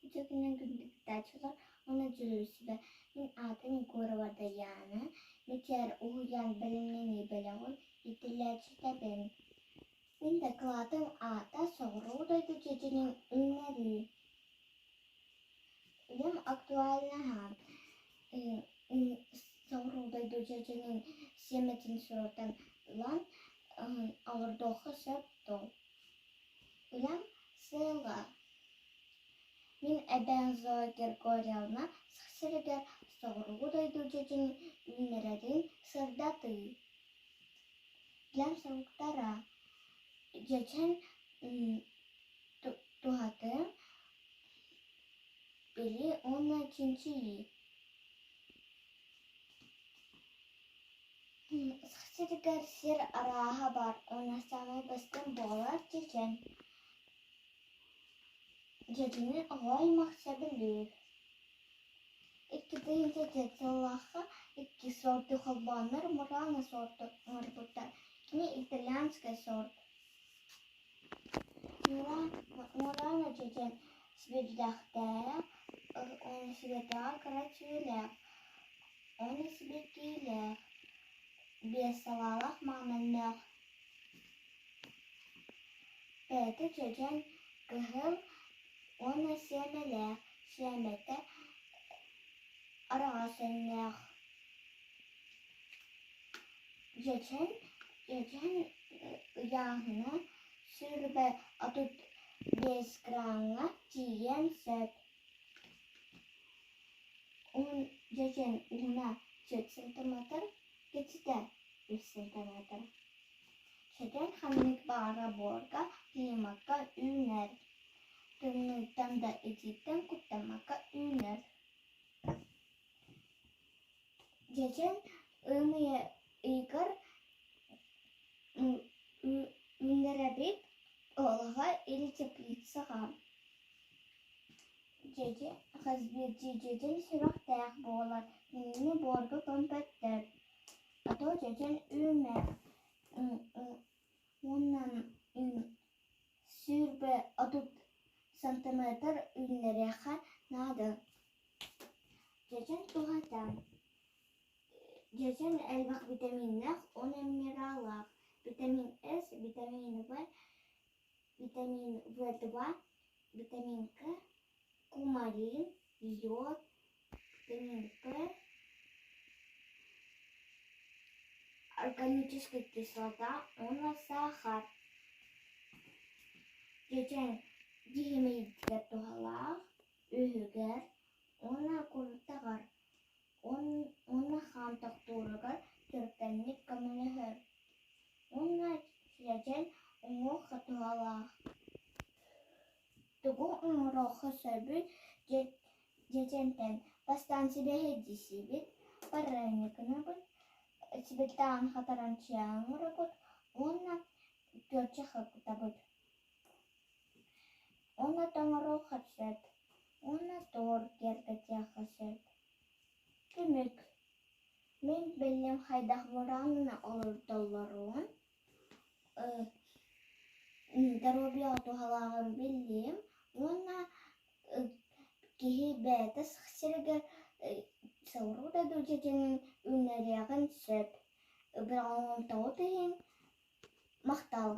Үтүө күнүнэн күндү кыттааччылар уонна дьүүллүүр Мин аатым Егорова Дайаана, Мичээр уһуйаан бэлэмнэнии бөлөҕүн иитиллээччитэбин. Мин дакылаатым аата «Соҕуруу дойду дьэдьэнин үүннэрии». Үлэм актуальнаһа соҕуруу дойду дьэдьэнин сиэмэтин сурутан ылан олордуохха сөп дуо? Үлэм сыала Мин эбээм Зоя Григорьевна Саха сиригэр соҕуруу дойду дьэдьэнин үүннэрэрин сырдатыы. Үлэм соруктара: дьэдьэн туһатын билии уонна чинчийии. Саха сиригэр сир арааһа баар уонна саамай бастыҥ буолар дьэдьэн. Дьэдьэни оҕо аймах сөбүлүүр. 2007 сыллаахха икки сорду холбооннор Мурано сорду оҥорбуттар. Кини итальянскай сорт. Мурано дьэдьэн сибирдэхтээх, уонна сибирдэҕэ кыра түүлээх, уонна сибэккилээх, биэс салаалаах маҥанньаах. Бэйэтэ дьэдьэн кыһыл уонна сиэмэлээх, сиэмэтэ араҕас өҥнөөх. Дьэдьэн дьэдьэн ыйааһына 35 грамҥа тиийиэн сөп. Уһун дьэдьэн уһуна 4 сантиметр, кичитэ 3 сантиметр. Дьэдьэн ханнык баҕарар буорга, климакка үүнэр. Тымныыттан да итииттэн куттаммакка үүнэр. Дьэдьэн ыам ыйыгар үүннэрэбит, олоҕо или теплицаҕа. Дьэдьэн хас биирдии дьэдьэн сүрэхтээх буолар, кинини буорга көмпөттөр. А то дьэдьэн үүммэт уонна 30 сантиметр үүннэриэххэ наада. Дьэдьэн туһата: Дьэдьэн элбэх витаминнаах уонна минераллаах. Витамин С, витамин В, витамин В2, витамин К, кумарин, йод, витамин П, органическая кислота уонна саахар. Дьэдьэн киһи туһалаах, үһүгэр уонна куртаҕар уонна хаан тохтууругар түргэнник көмөлөһөр. Уонна дьэдьэн уҥуох туһалаах. Тугу оҥоруохха сөбүй дьэдьэнтэн бастаан сибэһэйдии сиибит, варенье гынабыт, сибилтээн хатаран чээн оҥоробут уонна күөрчэх кутабыт. Уонна тоҥоруохха сөп, уонна торт киэргэтиэххэ сөп. Түмүк. Мин биллим хайдах бураанына олордоллорун, доруобуйаҕа туһалааҕын биллим уонна киһи бэйэтэ сиригэр соҕуруу да дьиэтин үүннэриэҕин сөп. Бөҕөҥтөҕүт иһин махтал.